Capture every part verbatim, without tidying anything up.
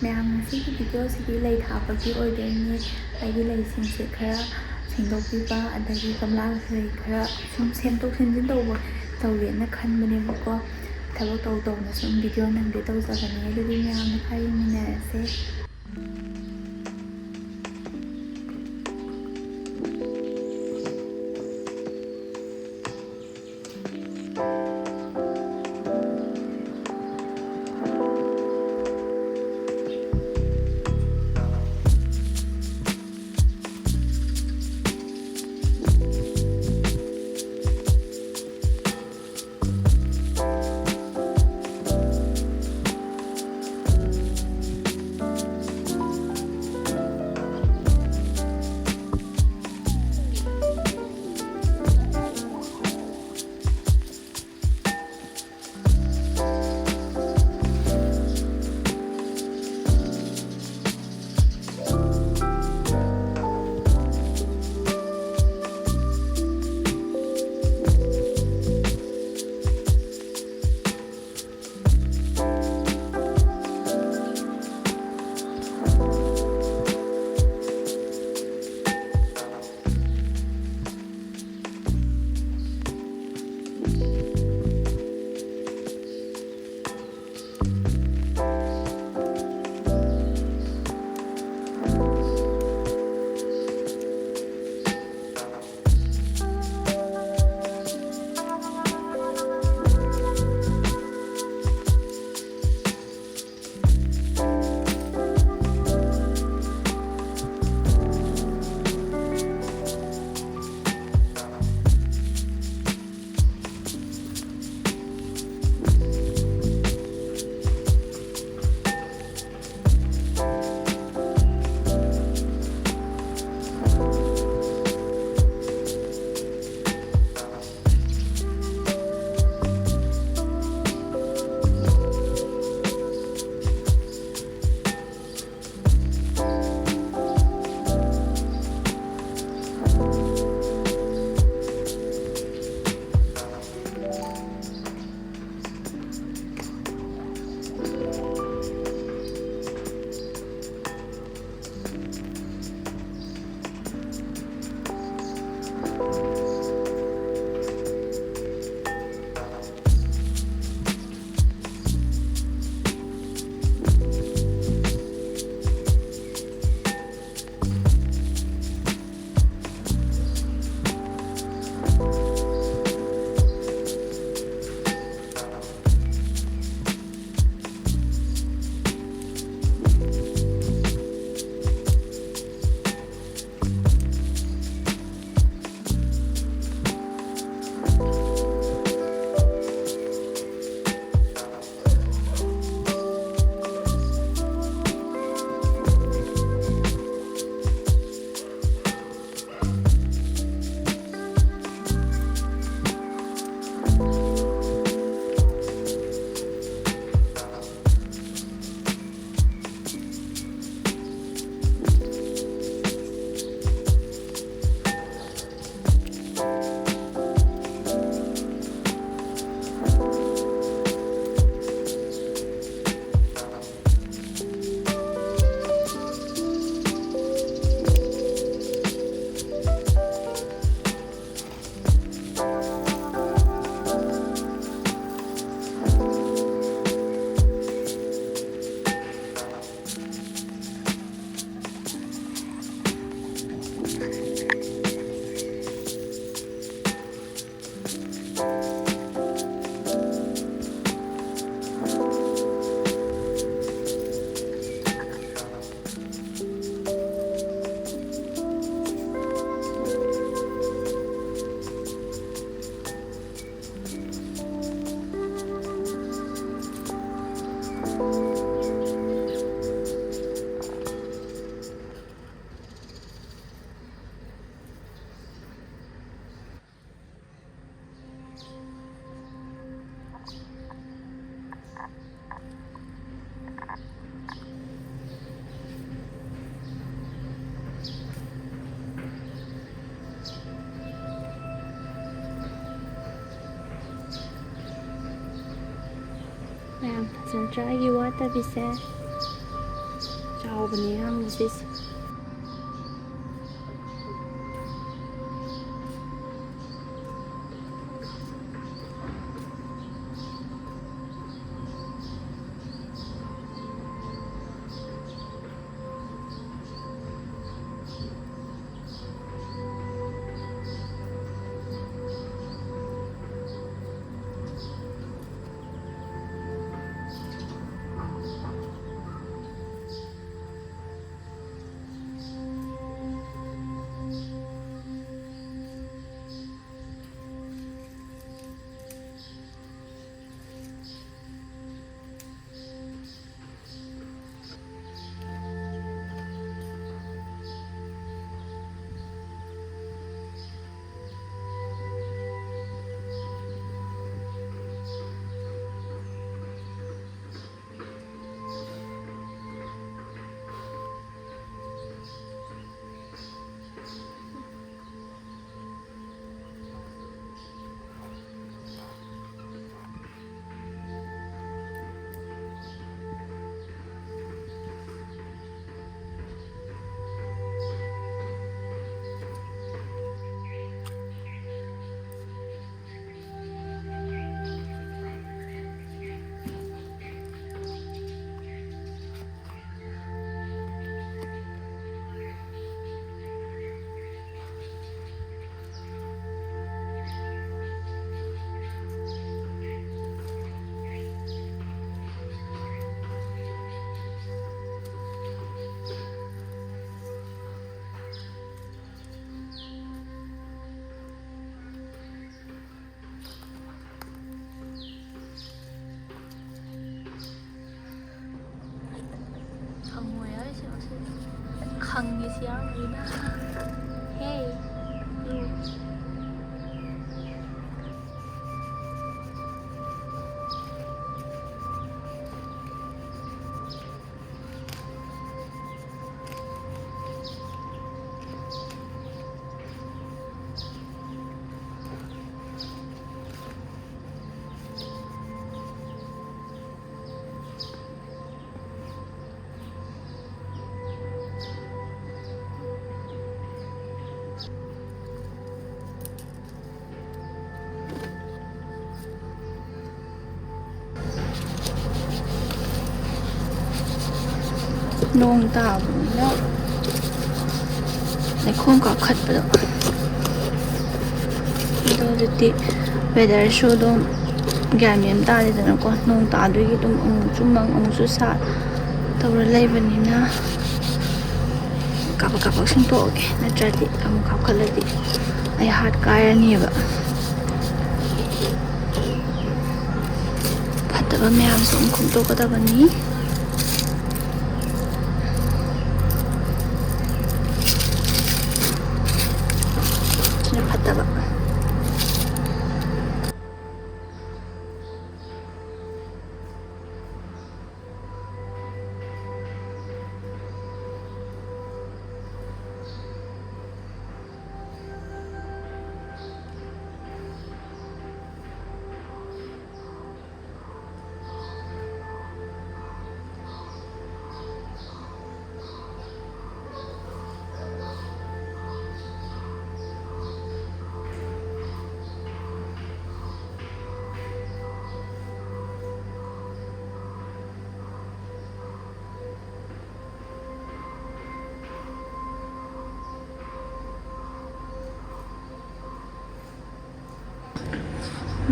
ꯃꯌꯥꯝ, ꯉꯁꯤꯒꯤ ꯚꯤꯗꯤꯑꯣꯁꯤꯗꯤ ꯂꯩ ꯊꯥꯕꯒꯤ ꯑꯣꯏꯗꯣꯏꯅꯦ꯫ ꯑꯩꯒꯤ ꯂꯩꯁꯤꯡꯁꯦ ꯈꯔ ꯁꯦꯡꯗꯣꯛꯄꯤꯕ, ꯑꯗꯒꯤ ꯒꯝꯂꯥ ꯀꯩ ꯈꯔ ꯁꯨꯝ ꯁꯦꯝꯗꯣꯛ ꯁꯦꯝꯖꯤꯟ ꯇꯧꯕ ꯇꯧꯒꯦꯅ ꯈꯟꯕꯅꯦꯕꯀꯣ꯫ ꯊꯕꯛ ꯇꯧ ꯇꯧꯅ ꯁꯨꯝ ꯚꯤꯗꯤꯑꯣ ꯅꯝꯒꯦ ꯇꯧꯖꯕꯅꯦ꯫ ꯑꯗꯨꯗꯤ ꯃꯌꯥꯝ ꯃꯈꯥ ꯌꯦꯡꯃꯤꯟꯅꯔꯁꯦ꯫ ꯑꯩꯒꯤ ꯋꯥꯠꯇꯕꯤꯁꯦ ꯆꯥꯎꯕꯅꯦ ꯌꯥꯝꯅ ꯁꯤꯁꯦ꯫ ꯈꯪꯉꯣꯏ ꯍꯥꯏꯁꯦ ꯑꯁꯤ꯫ ꯈꯪꯉꯤꯁꯤ ꯌꯥꯎꯔꯝꯃꯤꯅ꯫ Hey, you. ꯅꯣꯡ ꯇꯥꯕꯅꯤꯅ ꯂꯩꯈꯣꯝ ꯀꯥꯈꯠꯄꯗꯣ꯫ ꯑꯗꯣ ꯍꯧꯖꯤꯛꯇꯤ weatherꯁꯨ ꯑꯗꯨꯝ ꯒ꯭ꯌꯥꯟ ꯃꯦꯟ ꯇꯥꯗꯦꯗꯅꯀꯣ꯫ ꯅꯣꯡ ꯇꯥꯗꯣꯏꯒꯤ ꯑꯗꯨꯝ ꯑꯃꯨꯛꯁꯨ ꯃꯪ ꯑꯃꯨꯛꯁꯨ ꯁꯥ ꯇꯧꯔ ꯂꯩꯕꯅꯤꯅ ꯀꯥꯕꯛ ꯀꯥꯕꯛ ꯁꯦꯡꯗꯣꯛꯑꯒꯦ, ꯅꯠꯇ꯭ꯔꯗꯤ ꯑꯃꯨꯛ ꯀꯥꯈꯠꯂꯗꯤ ꯑꯩ ꯍꯥꯠ ꯀꯥꯏꯔꯅꯦꯕ꯫ ꯐꯠꯇꯕ ꯃꯌꯥꯝꯁꯨ ꯑꯃꯨꯛ ꯈꯣꯝꯗꯣꯛꯀꯗꯕꯅꯤ꯫ ꯁꯤꯅ ꯐꯠꯇꯕ꯫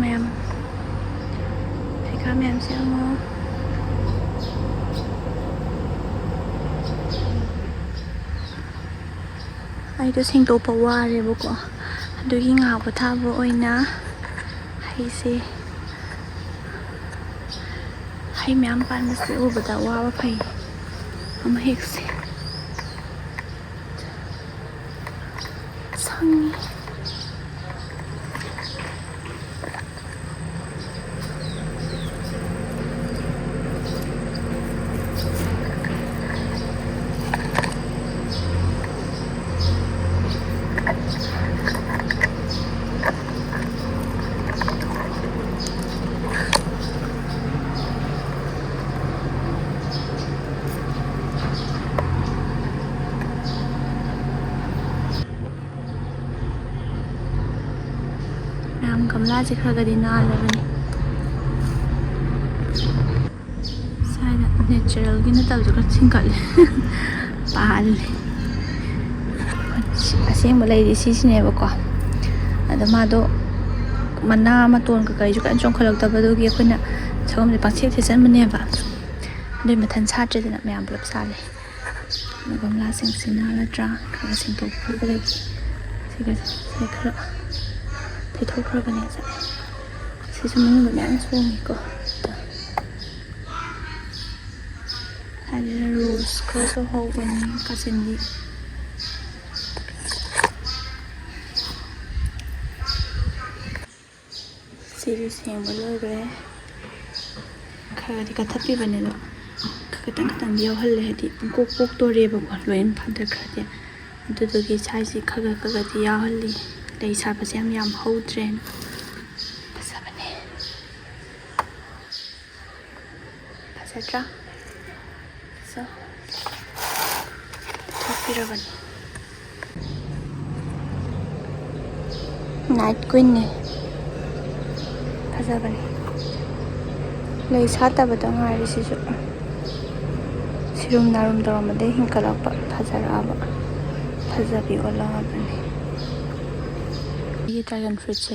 ꯃꯌꯥꯝ, ꯍꯩꯈꯥ ꯃꯌꯥꯝꯁꯦ ꯌꯦꯡꯉꯣ꯫ ꯑꯩꯗꯣ ꯁꯦꯡꯗꯣꯛꯄ ꯋꯥꯔꯦꯕꯀꯣ, ꯑꯗꯨꯒꯤ ꯉꯥꯏꯍꯥꯛ ꯄꯣꯊꯥꯕ ꯑꯣꯏꯅ ꯍꯩꯁꯦ, ꯍꯩ ꯃꯌꯥꯝ ꯄꯥꯟꯕꯁꯦ ꯎꯕꯗ ꯋꯥꯕ ꯐꯩ꯫ ꯑꯃ ꯍꯦꯛꯁꯦ꯫ ꯁꯪꯉꯤ꯫ ꯃꯌꯥꯝ, ꯒꯝꯂꯥꯁꯦ ꯈꯔꯒꯗꯤ ꯅꯥꯜꯂꯕꯅꯤ꯫ ꯁ꯭ꯋꯥꯏꯗ ꯅꯦꯆꯔꯦꯜꯒꯤ ꯅꯠꯇꯕꯁꯨ ꯈꯔ ꯁꯤꯡꯒꯠꯂꯦ꯫ ꯄꯥꯜꯂꯦ꯫ ꯑꯁꯦꯡꯕ ꯂꯩꯗꯤ ꯁꯤꯁꯤꯅꯦꯕꯀꯣ꯫ ꯑꯗꯣ ꯃꯥꯗꯣ ꯃꯅꯥ ꯃꯇꯣꯟ ꯀꯩꯀꯩꯁꯨ ꯀꯩꯝ ꯆꯣꯡꯈꯠꯂꯛꯇꯕꯗꯨꯒꯤ ꯑꯩꯈꯣꯏꯅ ꯁꯒꯣꯜꯁꯦ ꯄꯪꯊꯦꯛ ꯊꯦꯛꯆꯟꯕꯅꯦꯕ꯫ ꯑꯗꯨꯏ ꯃꯊꯟ ꯁꯥꯠꯇ꯭ꯔꯦꯗꯅ, ꯃꯌꯥꯝ ꯄꯨꯂꯞ ꯁꯥꯠꯂꯦ꯫ ꯒꯝꯂꯥꯁꯤꯡꯁꯤꯅ ꯅꯠꯇ꯭ꯔꯥ, ꯈꯔ ꯈꯔ ꯁꯦꯡꯗꯣꯛꯄꯤꯕꯗꯒꯤ ꯁꯤꯒ ꯁꯤ ꯈꯔ ꯊꯩꯊꯣꯛꯈ꯭ꯔꯕꯅꯦ ꯉꯁꯥꯏ꯫ ꯁꯤꯁꯨ ꯃꯅꯨꯡꯗ ꯃꯌꯥꯝ ꯆꯣꯡꯉꯤꯀꯣ꯫ ꯍꯥꯏꯗꯤ ꯔꯣꯁ ꯈꯔꯁꯨ ꯍꯧꯕꯅꯤ ꯀꯥꯆꯤꯟꯒꯤ꯫ ꯁꯤꯁꯨ ꯁꯦꯡꯕ ꯂꯣꯏꯈ꯭ꯔꯦ꯫ ꯈꯔꯗꯤ ꯀꯠꯊꯠꯄꯤꯕꯅꯦ ꯑꯗꯣ, ꯈꯤꯇꯪ ꯈꯤꯇꯪꯗꯤ ꯌꯥꯎꯍꯜꯂꯦ, ꯍꯥꯏꯗꯤ ꯄꯨꯡꯀꯣꯛ ꯀꯣꯛꯇꯣꯔꯦꯕꯀꯣ, ꯂꯣꯏꯅ ꯐꯥꯗꯈ꯭ꯔꯗꯤ꯫ ꯑꯗꯨꯗꯨꯒꯤ ꯁꯥꯏꯁꯤ ꯈꯔ ꯈꯔ ꯈꯔꯗꯤ ꯌꯥꯎꯍꯜꯂꯤ꯫ ꯂꯩ ꯁꯥꯠꯄꯁꯦ ꯌꯥꯝ ꯌꯥꯝ ꯍꯧꯗ꯭ꯔꯦꯅ꯫ ꯐꯖꯕꯅꯦ꯫ ꯐꯖꯗ꯭ꯔꯥ? So, ꯊꯣꯛꯄꯤꯔꯕꯅꯤ꯫ ꯅꯥꯏꯠ ꯀ꯭ꯋꯤꯟꯅꯦ꯫ ꯐꯖꯕꯅꯦ꯫ ꯂꯩ ꯁꯥꯠꯇꯕꯗ ꯉꯥꯏꯔꯤ ꯁꯤꯁꯨ꯫ ꯁꯤꯔꯨꯝ ꯅꯥꯔꯨꯝ ꯇꯧꯔꯝꯕꯗꯩ ꯍꯤꯡꯀꯠꯂꯛꯄ, ꯐꯖꯔꯛꯑꯕ꯫ ꯐꯖꯕꯤ ꯑꯣꯜꯂꯛꯑꯕꯅꯤ꯫ ꯑꯩꯒꯤ ꯗ꯭ꯔꯦꯒꯟ ꯐ꯭ꯔꯨꯏꯠꯁꯦ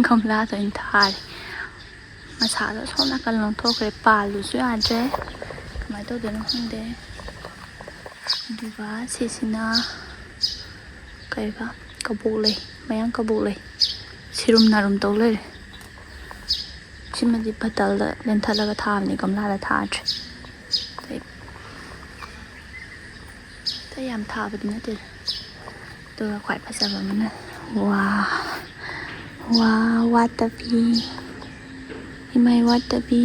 ꯒꯝꯂꯥꯗ ꯑꯣꯏꯅ ꯊꯥꯔꯦ꯫ ꯃꯁꯥꯗꯣ ꯑꯁꯣꯝ ꯅꯥꯀꯟ ꯂꯣꯡꯊꯣꯛꯈ꯭ꯔꯦ, ꯄꯥꯜꯂꯨꯁꯨ ꯌꯥꯗ꯭ꯔꯦ꯫ ꯀꯃꯥꯏꯅ ꯇꯧꯗꯣꯏꯅꯣ ꯈꯪꯗꯦ꯫ ꯑꯗꯨꯒ ꯁꯤꯁꯤꯅ ꯀꯩꯕ, ꯀꯕꯣꯛ ꯂꯩ, ꯃꯌꯥꯡ ꯀꯕꯣꯛ ꯂꯩ꯫ ꯁꯤꯔꯨꯝ ꯅꯥꯔꯨꯝ ꯇꯧ ꯂꯩꯔꯦ꯫ ꯁꯤꯃꯗꯤ ꯕꯇꯜꯗ ꯂꯦꯟꯊꯠꯂꯒ ꯊꯥꯕꯅꯤ, ꯒꯝꯂꯥꯗ ꯊꯥꯗ꯭ꯔꯦ꯫ ꯑꯇꯩ ꯑꯇꯩ ꯌꯥꯝ ꯊꯥꯕꯗꯤ ꯅꯠꯇꯦꯗ꯫ ꯑꯗꯨꯒ ꯈ꯭ꯋꯥꯏ ꯐꯖꯕ ꯑꯃꯅ, ꯋꯥ, ꯋꯥ, ꯋꯥꯇꯕꯤ, ꯏꯃꯥꯏ ꯋꯥꯇꯕꯤ꯫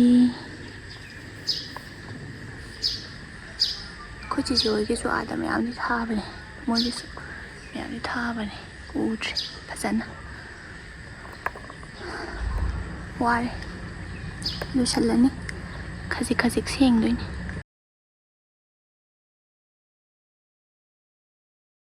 ꯑꯩꯈꯣꯏ ꯆꯤꯆꯦ ꯍꯣꯏꯒꯤꯁꯨ ꯑꯥꯗ ꯃꯌꯥꯝꯗꯤ ꯊꯥꯕꯅꯦ, ꯃꯣꯏꯒꯤꯁꯨ ꯃꯌꯥꯝꯗꯤ ꯊꯥꯕꯅꯦ, ꯎꯗ꯭ꯔꯤ ꯐꯖꯅ꯫ ꯋꯥꯔꯦ꯫ ꯂꯣꯏꯁꯜꯂꯅꯤ꯫ ꯈꯖꯤꯛ ꯈꯖꯤꯛ ꯁꯦꯡꯗꯣꯏꯅꯤ꯫